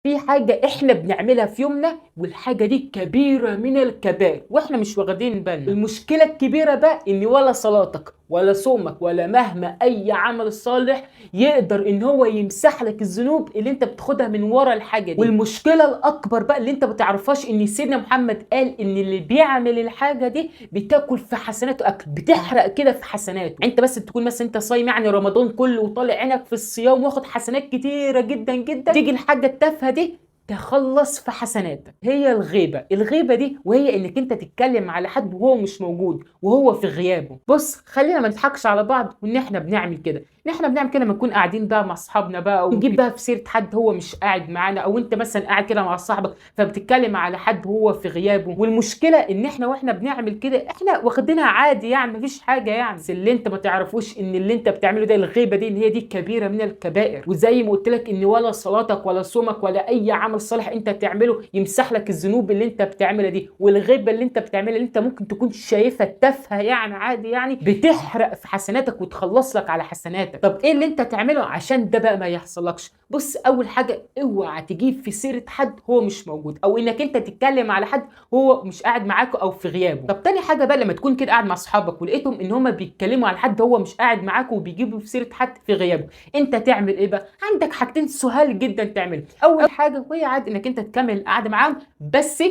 في حاجة احنا بنعملها في يومنا والحاجة دي كبيرة من الكبائر واحنا مش واخدين بالنا. المشكلة الكبيرة بقى ان ولا صلاتك ولا صومك ولا مهما اي عمل صالح يقدر ان هو يمسح لك الذنوب اللي انت بتاخدها من ورا الحاجة دي. والمشكلة الاكبر بقى اللي انت بتعرفهاش ان سيدنا محمد قال ان اللي بيعمل الحاجة دي بتاكل في حسناته اكل، بتحرق كده في حسناته. انت بس تكون مثلا انت صايم يعني رمضان كله وطالع عينك في الصيام واخد حسنات كتيرة جدا جدا، تيجي الحاجة التافهة دي تخلص في حسناتك. هي الغيبة. الغيبة دي وهي انك انت تتكلم على حد وهو مش موجود وهو في غيابه. بص خلينا ما نضحكش على بعض وان احنا بنعمل كده، ان احنا بنعمل كده لما نكون قاعدين بقى مع اصحابنا بقى ونجيب بقى في سيرة حد هو مش قاعد معانا، او انت مثلا قاعد كده مع صاحبك فبتتكلم على حد وهو في غيابه. والمشكلة ان احنا واحنا بنعمل كده احنا واخدينها عادي، يعني مفيش حاجة يعني. بس اللي انت ما تعرفوش ان اللي انت بتعمله ده الغيبة دي ان هي دي كبيرة من الكبائر. وزي ما قلت لك ان ولا صلاتك ولا صومك ولا اي عمل صالح انت تعمله يمسح لك الذنوب اللي انت بتعملها دي، والغيبة اللي انت بتعملها اللي انت ممكن تكون شايفها تافهة يعني عادي يعني بتحرق في حسناتك وتخلص لك على حسناتك. طب ايه اللي انت تعمله عشان ده بقى ما يحصلكش؟ بص اول حاجة اوعى تجيب في سيره حد هو مش موجود، او انك انت تتكلم على حد هو مش قاعد معاك او في غيابه. طب تاني حاجة بقى لما تكون كده قاعد مع اصحابك ولقيتهم ان هما بيتكلموا على حد هو مش قاعد معاك وبيجيبوا في سيره حد في غيابه، انت تعمل ايه بقى؟ عندك حاجتين سهال جدا تعملهم. اول حاجة وهي عادي انك انت تكمل القعدة معاهم، بس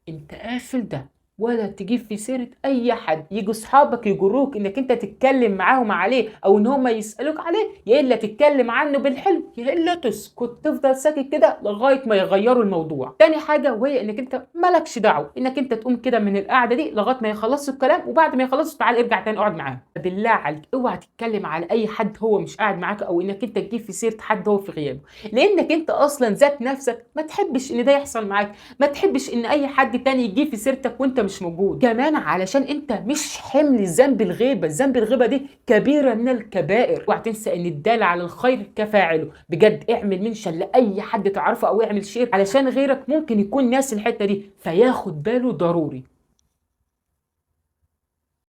انت قافل ده ولا تجيب في سيرة أي حد. يجوا أصحابك يجروك إنك أنت تتكلم معاهم عليه أو إن هم يسألوك عليه، يا إلا تتكلم عنه بالحلو يا إلا تسكت تفضل ساكت كده لغاية ما يغيروا الموضوع. تاني حاجة وهي إنك أنت مالكش دعوة، إنك أنت تقوم كده من القعدة دي لغاية ما يخلصوا الكلام، وبعد ما يخلصوا تعال ارجع تاني اقعد معاهم. بالله عليك اوعى تتكلم على أي حد هو مش قاعد معاك، أو إنك أنت تجيب في سيرة حد هو في غيابه، لأنك أنت أصلا ذات نفسك ما تحبش إن ده يحصل معاك، ما تحبش إن أي حد تاني يجيب في سيرتك وأنت مش موجود. كمان علشان انت مش حمل ذنب الغيبة، ذنب الغيبة دي كبيرة من الكبائر. اوعى تنسى ان الدال على الخير كفاعله. بجد اعمل mention لاي حد تعرفه او اعمل share علشان غيرك ممكن يكون ناس الحتة دي فياخد باله ضروري.